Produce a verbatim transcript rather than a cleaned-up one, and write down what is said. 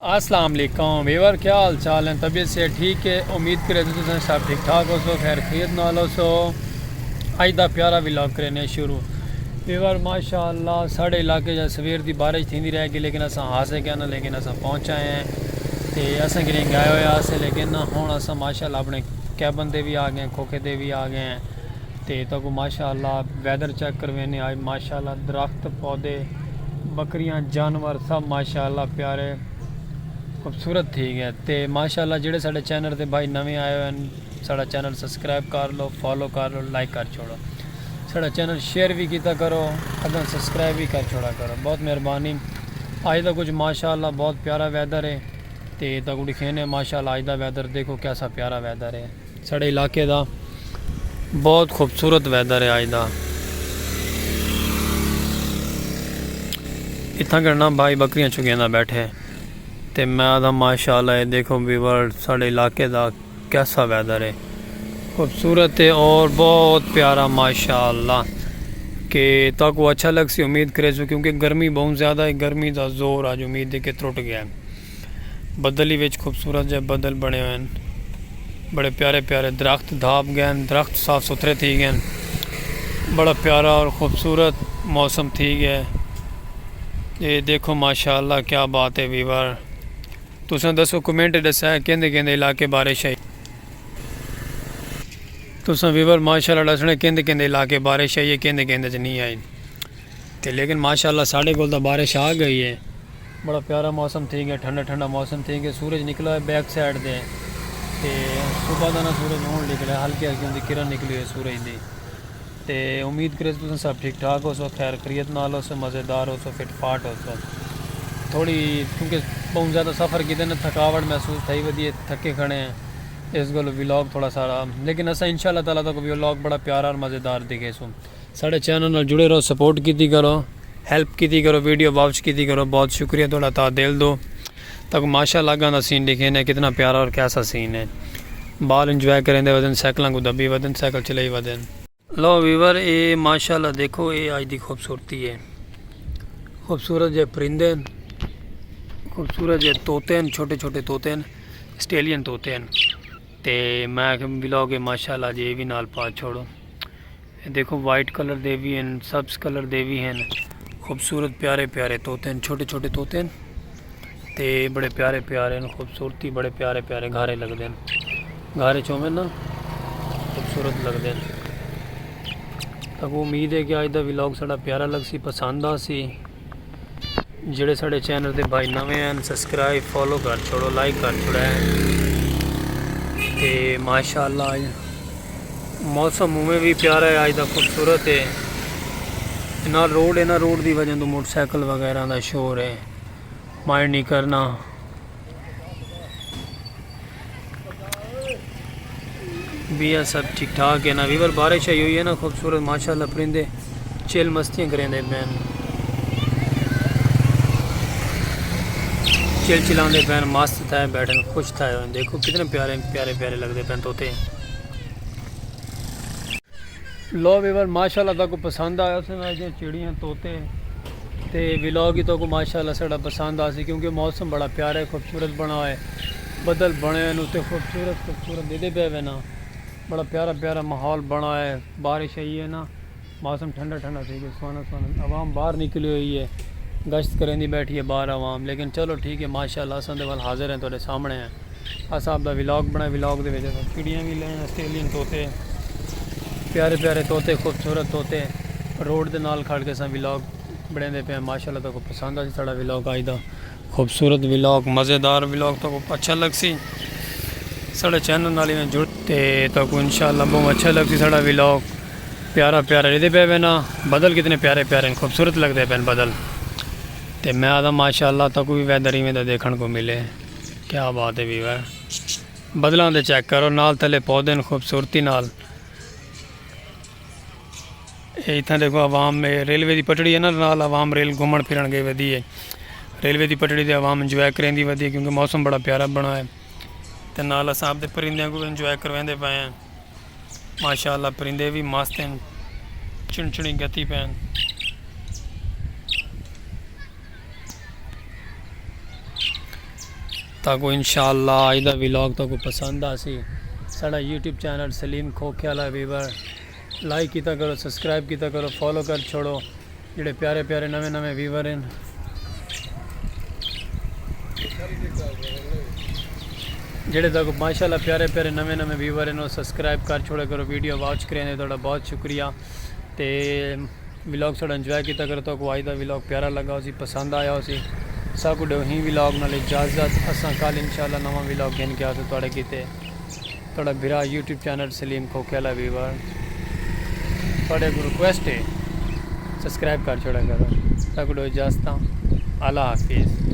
السلام علیکم ویور، کیا حال چال ہیں؟ طبیعت سے ٹھیک ہے؟ امید کرے تو تساں سب ٹھیک ٹھاک ہو سو، خیر خیریت نال ہو سو۔ اج دا پیارا ولاگ کرنے شروع۔ ویور، ماشاءاللہ ساڈے علاقے جا سویر دی بارش تھیندی رہ گئی، لیکن اساں ہاسے گئے نا، لیکن اساں پہنچ آئے ہیں۔ تے اساں گریں گئے ہوئے ہاسے، لیکن ہن اساں ماشاءاللہ اپنے کیبن تے وی آ گئے ہیں، کھوکھے تے وی آ گئے ہیں۔ تے تہاکوں ماشاءاللہ ویدر چیک کروینے آج، ماشاءاللہ درخت، پودے، بکریاں، جانور سب ماشاءاللہ پیارے، خوبصورت تھی گئے۔ تے ماشاءاللہ جڑے ساڈے چینل تے بھائی نویں آئے ہوئے ہیں، ساڈا چینل سبسکرائب کر لو، فالو کر لو، لائک کر چھوڑو۔ ساڈا چینل شیئر وی کیتا کرو، اگاں سبسکرائب وی کر چھوڑا کرو، بہت مہربانی۔ اج دا کچھ ماشاءاللہ بہت پیارا ویدر ہے۔ تے تہاکوں ڈکھینے ماشاءاللہ اج دا ویدر، دیکھو کیسا پیارا ویدر ہے۔ ساڈے علاقے دا بہت خوبصورت ویدر ہے اج دا۔ اتھاں کرنا بھائی بکریاں چگیندا بیٹھے۔ تے میں آدھا ماشاءاللہ، اے دیکھو ویور، ساڈے علاقے دا کیسا ویدر ہے، خوبصورت ہے اور بہت پیارا ماشاءاللہ۔ کہ تہاکوں اچھا لگسی، امید کریسوں، کیونکہ گرمی بہت زیادہ ہے، گرمی دا زور اج امید ہے کہ ترٹ گیا ہے۔ بدل ہی وچ خوبصورت جے بدل بنے ہوئے ہیں، بڑے پیارے پیارے درخت دھاپ گئے ہیں، درخت صاف ستھرے تھی گئے ہیں، بڑا پیارا اور خوبصورت موسم تھی گیا ہے۔ یہ دیکھو ماشاءاللہ کیا بات ہے ویور۔ تساں دسو، کمنٹ ڈسا کیندے کیندے علاقے بارش آئی۔ تساں ویور ماشاءاللہ ڈسنے کیندے کیندے علاقے بارش آئی ہے، کیندے کیندے چ نہیں آئی۔ تے لیکن ماشاءاللہ ساڈے کول تاں بارش آ گئی ہے۔ بڑا پیارا موسم تھی گیا، ٹھنڈا ٹھنڈا موسم تھی گیا۔ سورج نکلا ہے بیک سائیڈ دے۔ تے صبح دا نا سورج ہون نکلا ہے، ہلکی ہلکی اوندی کرن نکلی ہوئی ہے سورج دی۔ تے امید کرے تساں سب ٹھیک ٹھاک ہو سو، خیر خیریت نال ہو سو، مزیدار ہو سو، فٹ فاٹ ہو سو۔ تھوڑی کیونکہ بہت زیادہ سفر کیتے نا، تھکاوٹ محسوس تھئی ودی ہے، تھکے کھڑے ہیں، اس گل ولاگ تھوڑا سارا، لیکن اساں انشاءاللہ تعالیٰ تہاکوں ولاگ بڑا پیارا اور مزیدار دکھیسوں۔ ساڈے چینل نال جڑے رہو، سپورٹ کیتی کرو، ہیلپ کیتی کرو، ویڈیو واچ کیتی کرو۔ بہت شکریہ تہاڈا تہہ دل دو۔ تہاکوں ماشاءاللہ اگاں دا سین ڈکھینے کتنا پیارا اور کیسا سین ہے۔ بال انجوائے کریندے ودن، سائیکلاں کوں دبی ودن، سائیکل چلائی ودن۔ لو ویور، اے ماشاءاللہ دیکھو، اے اج دی خوبصورتی ہے۔ خوبصورت جے پرندے ہن، خوبصورت جے طوطے ہن، چھوٹے چھوٹے طوطے ہن، آسٹریلین طوطے ہن۔ تے میں آکھیا ولاگ ہے ماشاءاللہ جے وی نال پا چھوڑو۔ اے دیکھو وائٹ کلر دے وی ہن، سبز کلر دے وی ہن، خوبصورت پیارے پیارے طوطے ہن، چھوٹے چھوٹے طوطے ہن۔ تے بڑے پیارے پیارے ہن، خوبصورتی بڑے پیارے پیارے گھارے لگدے ہن۔ گھارے چوویں نا خوبصورت لگدے ہن۔ تہاکوں امید ہے کہ اج دا ولاگ ساڈا پیارا لگسی، پسند آسی۔ جڑے ساڈے چینل تے بھائی نویں ہن، سبسکرائب، فالو کر چھوڑو، لائک کر چھوڑے۔ تے ماشاءاللہ اج موسم اوویں وی پیارا ہے، اج دا خوبصورت ہے۔ نال روڈ ہے نا، روڈ دی وجہ توں موٹر سائیکل وغیرہ دا شور ہے، مائنڈ نہیں کرنا۔ بیا سب ٹھیک ٹھاک ہے نا ویور؟ بارش آئی ہوئی ہے نا، خوبصورت ماشاءاللہ پرندے چل مستیاں کریندے پئے ہن، چل چلاندے پئے ہن، مست تھئے بیٹھے ہن، خوش تھئے ہوئے ہن۔ دیکھو کتنے پیارے پیارے پیارے لگدے پئے ہن طوطے۔ لو ویور، ماشاءاللہ تہاکوں پسند آیا ہوسے نا، جیہڑیاں چڑیاں، طوطے تے ولاگ ہی تہاکوں ماشاءاللہ ساڈا پسند آسی، کیونکہ موسم بڑا پیارا ہے، خوبصورت بنا ہوئے، بدل بنے ہوئے ہن، اتے خوبصورت خوبصورت دیدے پئے وے نا، بڑا پیارا پیارا ماحول بنا ہوئے، بارش آئی ہے نا، موسم ٹھنڈا ٹھنڈا تھی گیا، سوہنا سوہنا، عوام باہر نکلی ہوئی ہے، گشت کریندی بیٹھی ہے باہر عوام، لیکن چلو ٹھیک ہے، ماشاءاللہ اساں دے ول حاضر ہیں، تہاڈے سامنے ہیں۔ اساں آپ دا ولاگ بنایا، ولاگ دے وچ اساں چڑیاں وی لائیاں، آسٹریلین طوطے، پیارے پیارے طوطے، خوبصورت طوطے، روڈ دے نال کھڑ کے اساں ولاگ بنیندے پئے ہیں۔ ماشاءاللہ تہاکوں پسند آسی ساڈا ولاگ اج دا، خوبصورت ولاگ، مزیدار ولاگ، تہاکوں اچھا لگسی۔ ساڈے چینل نال ایویں جڑ تے تہاکوں انشاءاللہ بہوں اچھا لگسی ساڈا ولاگ۔ پیارا پیارا ڈیدے پئے وینا، بدل کتنے پیارے پیارے ہیں، خوبصورت لگدے پئے ہیں بدل۔ تے میں آدھا ماشاءاللہ تہاکوں وی ویدر ایویں دا دیکھن کوں ملے۔ کیا بات ہے ویور، بدلاں دے چیک کرو، نال تلے پودے ہن خوبصورتی نال۔ اے اتھاں دیکھو عوام، اے ریلوے دی پٹڑی ہے نا، نال عوام ریل گھمن پھرن گئی ودی ہے۔ ریلوے دی پٹڑی تے عوام انجوائے کریندی ودی ہے، کیونکہ موسم بڑا پیارا بنا ہے۔ تے نال اساں آپ دے پرندیاں کوں انجوائے کرویندے پئے ہیں۔ ماشاءاللہ پرندے وی مست ہن، چن چنی گتی پئے ہن۔ تاکو انشاءاللہ آج دا ولاگ تاکو پسند آسی۔ ساڑا یوٹیوب چینل سلیم کھوکھے والا ویور لائک کیتا کرو، سبسکرائب کیتا کرو، فالو کر چھوڑو۔ جڑے پیارے پیارے نویں نویں ویور ہیں، جڑے تاکو ماشاءاللہ پیارے پیارے نویں نویں ویور ہیں، وہ سبسکرائب کر چھوڑے کرو، ویڈیو واچ کریں دے تھوڑا بہت شکریہ۔ تے ولاگ ساڑا انجوائے کیتا کرو، تاکو آج دا ولاگ پیارا لگا ہو سی، پسند آیا ہو سی۔ ساکو ڈیو ہی ولاگ نال اجازت، اساں کل انشاءاللہ نواں ولاگ گھن کے آسو تھوڑے کیتے۔ تھوڑا بھرا یوٹیوب چینل سلیم کھوکھے والا ویور، تھوڑے کو ریکویسٹ ہے، سبسکرائب کر چھوڑا کرو۔ ساکو ڈیو اجازت، اللہ حافظ۔